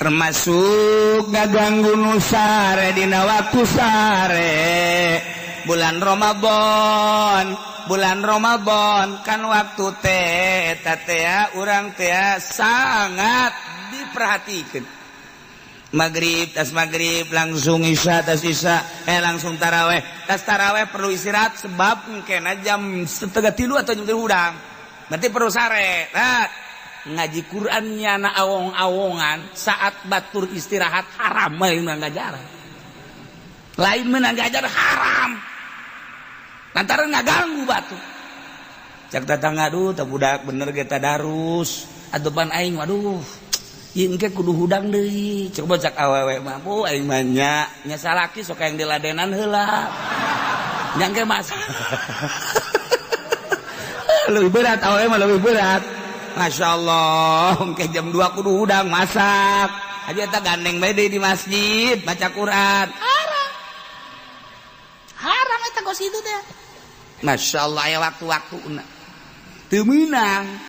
Termasuk ngaganggu nu sare dina waktu sare bulan Ramadan. Bulan Ramadan kan waktu teh eta teh urang teh sangat diperhatikan. Maghrib, tas maghrib langsung isya, tas isya langsung taraweh, tas taraweh perlu istirahat sebab mungkin jam 2.30 atau jam 3 hudang, berarti perlu sare. Nah, ngaji Qurannya na awong-awongan saat batur istirahat haram. Lain ngajar, lain menang ngajar, haram lantaran ngaganggu batur. Cak tetangga, "Aduh, tak budak bener kita darus atupan aing, waduh, ieu engke kudu hudang deui." Coba cak awewe mah, "Bu, aing mah nya nya salaki sok yang diladenan heula." Nya engke mas lebih berat, awewe mah lebih berat. Masya Allah, engke jam 2 kudu hudang masak aja, eta gandeng bae di masjid baca Quran. Haram, haram eta kos itu teh. Masya Allah, aya waktu-waktu teu meunang.